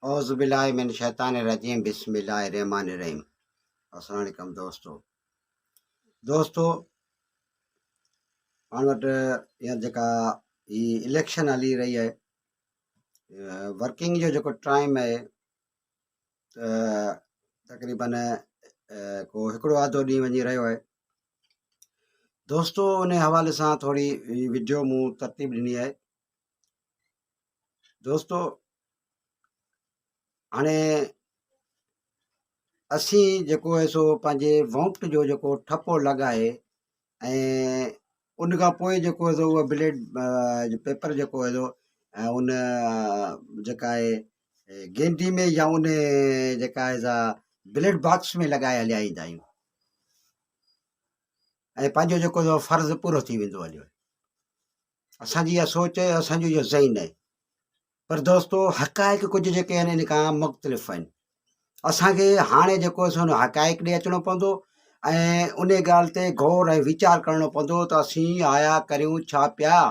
اعوذ بالله من الشيطان الرجيم بسم الله الرحمن الرحيم السلام عليڪم دوستو دوستو پاڻ وٽ هينئر جيڪا هي اليڪشن هلي رهي آهي ورڪنگ جو جيڪو ٽائيم آهي ته تقريبن ڪو هڪڙو آڌو ڏينهن وڃي رهيو آهي دوستو ان حوالي سان ٿوري وڊيو مون ترتيب ڏني آهي دوستو هاڻي اسين جيڪو آهي سو پنهنجي وونٽ جو جيڪو ٺپو لڳائي ۽ ان کان پوء جيڪو آهي سو اهو بليڊ پيپر جيڪو آهي سو ۽ ان جيڪا آهي گينڊي ۾ يا ان جيڪا آهي سا بليڊ باڪس ۾ لڳائي هليا ايندا آهيون ۽ پنهنجو جيڪو فرض پورو ٿي ويندو هليو اسان جي اها سوچ آهي اسان جو اهو ذهن آهي پر دوستو حقائق ڪجهه جيڪي آهن ان کان مختلف آهن اسانکي هاڻي جيڪو آهي سو حقائق ڏي اچڻو پوندو ۽ ان ڳالهه تي غور ۽ ويچار ڪرڻو پوندو ته اسين آيا ڪريون ڇا پيا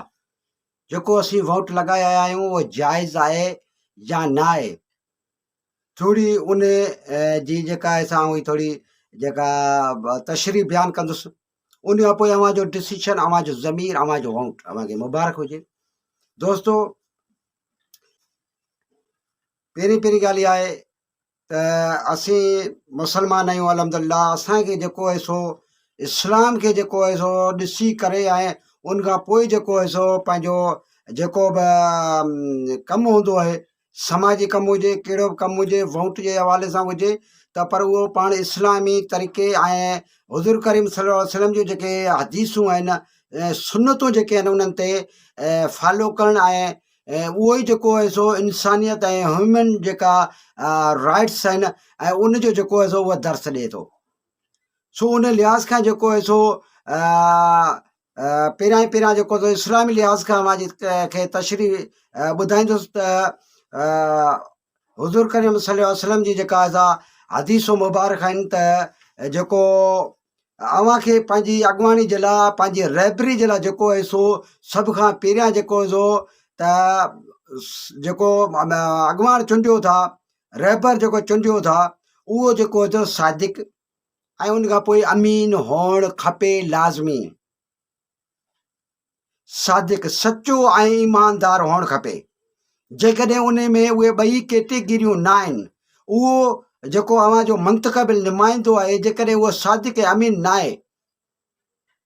جيڪو اسين ووٽ لڳائي آيا آهيون اهو جائز آهي يا نه آهي ٿوري ان جي جيڪا آهي سا آئون ٿوري جيڪا تشريح بيان ڪندس ان کان پوء اوهان جو ڊسيشن اوهان جو ضمير اوهان جو ووٽ اوهان کي مبارڪ هجي دوستو پهرين پهرين ڳالهه اها آهي ته اسين مسلمان آهيون الحمد لله اسانکي جيڪو آهي سو اسلام کي جيڪو آهي سو ڏسي ڪري ۽ ان کان پوء جيڪو آهي سو پنهنجو جيڪو به ڪم هوندو آهي سماجي ڪم هجي ڪهڙو به ڪم هجي ووٽ جي حوالي سان هجي ته پر اهو پاڻ اسلامي طريقي ۽ حضور ڪريم صلي الله عليه وسلم جون جيڪي حديثون آهن سنتون جيڪي آهن انهن تي فالو ڪرڻ ۽ اهو ئي جيڪو آهي سو انسانيت ۽ هيومن جيڪا رائٽس آهن ۽ ان جو جيڪو آهي سو اهو درس ڏئي ٿو سو ان لحاظ کان جيڪو آهي سو پهريان ئي پهريان جيڪو سو اسلامي لحاظ کان اوهان جي کي تشريح ٻڌائيندس ته حضور ڪريم صلي الله وسلم جي جيڪا سا حديث مبارڪ آهن ته جيڪو اوهان کي پنهنجي اڳواڻي جي لاء پنهنجي رهبري جي لاء جيڪو آهي سو سڀ کان پهريان جيڪو سو ته جيڪو اڳواڻ چونڊيو ٿا رهبر جيڪو چونڊيو ٿا اهو جيڪو صادق ۽ ان کان پوء امين هئڻ کپي لازمي. صادق، سچو ۽ ايماندار هئڻ کپي. جيڪڏهن ان ۾ اهي ٻئي ڪيٽيگريون نه آهن، اهو جيڪو اوهان جو منتخب نمائندو آهي، جيڪڏهن اهو صادق ۽ امين ناهي،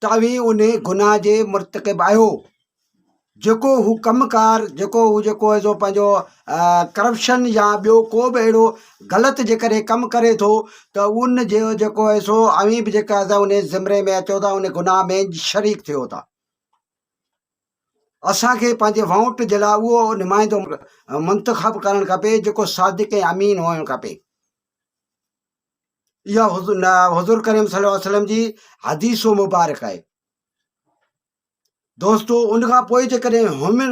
ته اوهين انهي گناهه جي مرتڪب آهيو. جيڪو هو ڪم ڪار، جيڪو هو جيڪو آهي سو پنهنجو ڪرپشن يا ٻيو ڪو به اهڙو غلط جيڪڏهن ڪم ڪري ٿو ته ان جو جيڪو آهي سو اوهين به جيڪا آهي انهي زمري ۾ اچو ٿا، انهي گناهه ۾ شريڪ ٿيو ٿا. اسان کي پنهنجي ووٽ جي لاء اهو نمائندو منتخب ڪرڻ کپي جيڪو صادق ۽ امين هئڻ کپي. اها حضور ڪريم صلي الله عليه وسلم جي حديث مبارڪ آهي دوستو ان کان پوء جيڪڏهن هيومن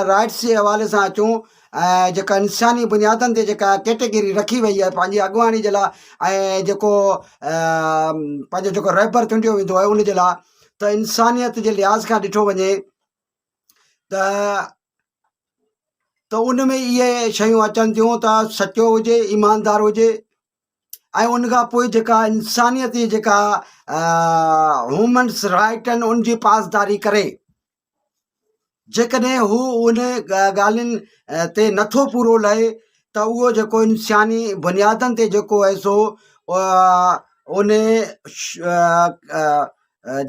رائٽس جي حوالي سان اچون ۽ جيڪا انساني بنيادن تي جيڪا ڪيٽيگري رکي وئي آهي پنهنجي اڳواڻي جي لاء ۽ جيڪو پنهنجو جيڪو رهبر چونڊيو ويندو آهي ان جي لاء ته انسانيت جي لحاظ کان ڏٺو وڃي ته ته ان ۾ اهي شيون اچن ٿيون ته سچو هجي ايماندار هجي ۽ ان کان پوء جيڪا انسانيت جي جيڪا هيومنس رائٽ آهن ان جي پاسداري ڪري جيڪڏهن هو ان ڳالهين تي نٿو پورو لهي ته اهو جيڪو انساني بنيادن تي جيڪو آهي سو ان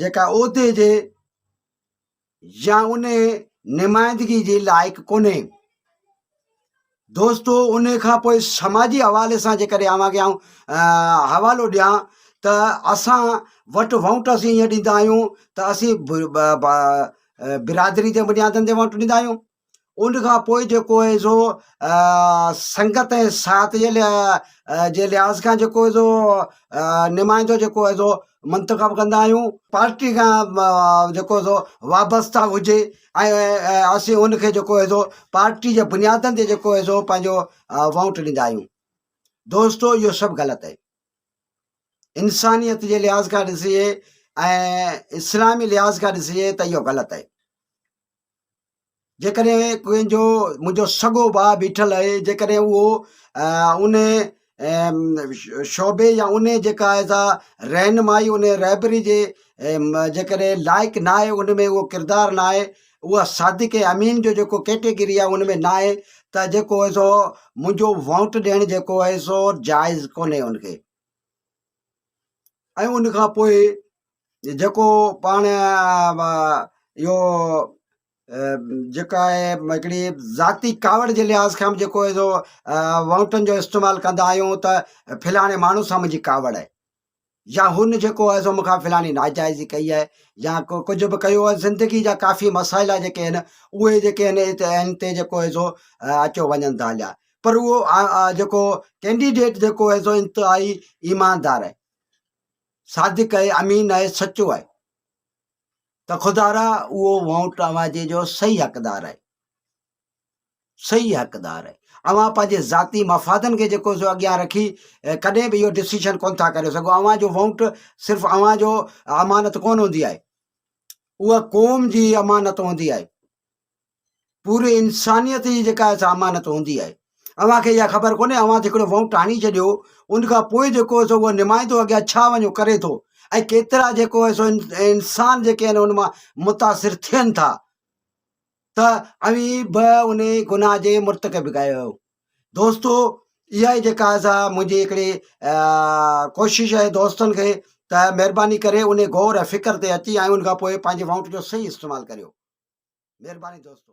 جيڪا عهدي جي يا ان نمائندگي جي لائق ڪونهي. دوستو ان کان پوء سماجي حوالي سان جيڪڏهن اوهان کي آئون حوالو ڏيان ته اسان وٽ ووٽ اسين ائين ڏيندا آهيون ته اسين برادري جي بنيادن تي ووٽ ڏيندا آهيون ان کان پوء جيڪو آهي سو سنگت ۽ ساٿ جي جي لحاظ کان جيڪو آهي سو نمائندو جيڪو آهي سو منتخب ڪندا آهيون پارٽي کان جيڪو سو وابسته هجي ۽ اسين ان کي جيڪو آهي سو پارٽي جي بنيادن تي جيڪو آهي سو پنهنجو ووٽ ڏيندا آهيون دوستو اهو سڀ غلط آهي انسانيت جي لحاظ کان ڏسجي ۽ اسلامي لحاظ کان ڏسجي ته اهو غلط آهي. جيڪڏهن ڪنهن جو منهنجو سڳو ڀاء بيٺل آهي جيڪڏهن اهو ان شعبي يا ان جيڪا آهي سا رهنمائي ان رهبري جي جيڪڏهن لائق نه آهي ان ۾ اهو ڪردار نه آهي اها صادق ۽ امين جو جيڪو ڪيٽيگري آهي ان ۾ نه آهي ته جيڪو آهي سو منهنجو ووٽ ڏيڻ جيڪو آهي سو جائز ڪونهي ان کي ۽ ان کان پوء جيڪو پاڻ اهو جيڪا آهي هڪڙي ذاتي ڪاوڙ جي لحاظ کان به جيڪو آهي سو ووٽن جو استعمال ڪندا آهيون ته فلاڻي ماڻهو سان منهنجي ڪاوڙ آهي يا هن جيڪو آهي سو مون کان فلاڻي ناجائزي ڪئي آهي يا ڪجهه به ڪيو آهي زندگي جا ڪافي مسائلا جيڪي آهن اهي جيڪي آهن ان تي جيڪو آهي سو اچيو وڃن ٿا هليا پر اهو جيڪو ڪينڊيڊيٽ جيڪو آهي سو انتهائي ايماندار آهي صادق آهي امين آهي سچو آهي ته خدارا اهو ووٽ اوهان جي جو صحيح حقدار آهي صحيح حقدار آهي اوهان پنهنجي ذاتي مفادن کي جيڪو سو اڳيان رکي ڪڏهن به اهو ڊسيشن ڪون ٿا ڪري سگهو اوهان جو ووٽ صرف اوهان جو امانت ڪون هوندي آهي اها قوم جي امانت هوندي آهي پوري انسانيت جي جيڪا سا امانت هوندي آهي. اوهان کي اها خبر ڪونهي اوهان ته هڪڙو وونٽ هڻي ڇڏيو ان کان پوء جيڪو سو اهو نمائندو اڳيان ڇا وڃو ڪري ٿو ۽ ڪيترا جيڪو آهي سو انسان جيڪي آهن ان مان متاثر ٿين ٿا ته اوهين به ان گناهه جي مرتڪب آهيو دوستو اها ئي جيڪا آهي سا منهنجي هڪڙي ڪوشش آهي دوستن کي ته مهرباني ڪري ان غور ۽ فڪر تي اچي ۽ ان کان پوء پنهنجي وونٽ جو صحيح استعمال ڪريو مهرباني دوستو.